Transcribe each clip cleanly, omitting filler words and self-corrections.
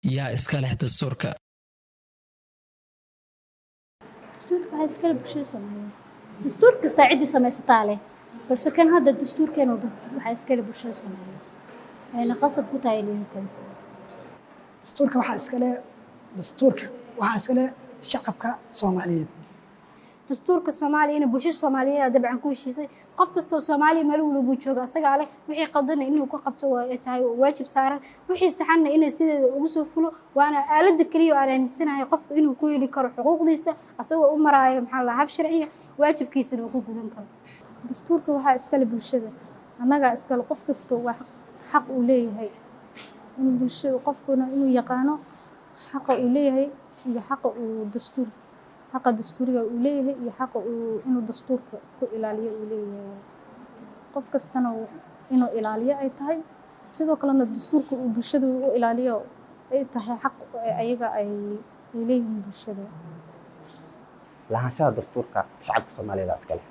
Yaa iska leh dastuurka? Dastuurka waxaa iskale bulshada Soomaaliyeed. Dastuur kastaa ciddii samaysataa leh, balse kan hadda dastuurkeena waxaa iskale bulshada Soomaaliyeed, ayna qasab ku tahay inay hoggaansamaan. Dastuurka waxaa iskale shacabka Soomaaliyeed. Dastuurka Soomaaliya ina bulshada Soomaaliyeed dabcan ku heshiisay. Qof kastoo Soomaaliya meel walba jooga asagaa leh. Wixii qaldana inuu ka qabto waa ay tahay waajib saaran, wixii saxanna inay sideeda ugu soo fulo. Waana aaladda keliya oo aan aaminsanahay qofka inuu ku heli karo xuquuqdiisa, asagoo u maraayo, maxaa la, hab sharciya, waajibkiisana uu ku gudan karo. Dastuurka waxaa iskale bulshada, annagaa iskale. Qof kastoo waa xaq uu leeyahay in bulshada, qofkuna inuu yaqaano xaqa uu leeyahay iyo xaqa uu dastuur, xaqa dastuuriga uu leeyahay iyo xaqa uu inuu dastuurka ku ilaaliyo uu leeyahay. Qof kastana inuu ilaaliyo ay tahay. Sidoo kalena dastuurka uu bulshada u ilaaliyo ay tahay xaq ayaga ay leeyihiin bulshada. Lahaanshaha dastuurka shacabka Soomaaliyeed iskale.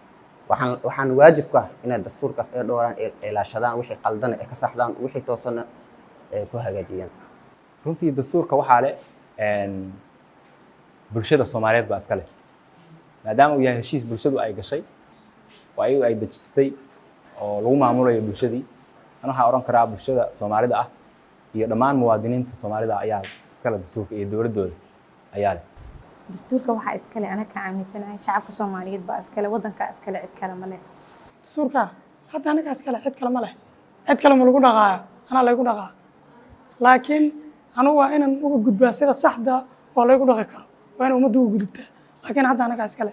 Waxaan waajib ku ah inay dastuurkaas ay dhowraan, ay ilaashadaan, wixii qaldana ay ka saxdaan, wixii toosana ay ku hagaajiyaan. Runtii dastuurka waxaa leh bulshada Soomaaliyeed baa iska leh, maadaama uu yahay heshiis bulshadu ay gashay oo ayagu ay dejistay oo lagu maamulayo bulshadii. Ana waxaa odhan karaa bulshada Soomaalida ah iyo dhammaan muwaadiniinta Soomaalida ayaa iskale dastuurka iyo dowladdooda ayaa leh. Dastuurka waxaa iskale, anaka aaminsanahay, shacabka Soomaaliyeed baa iskale, waddankaa iskale, cid kale ma leh. Dastuurka hadda anaga iskale, cid kale ma leh. Cid kale ma lagu dhaqaayo, anaa laygu dhaqaa, laakiin anugu waa inaan uga gudbaa sida saxda oo laygu dhaqi karo. Waa in ummadda uga gudubtaa, laakiin hadda anagaa iskale.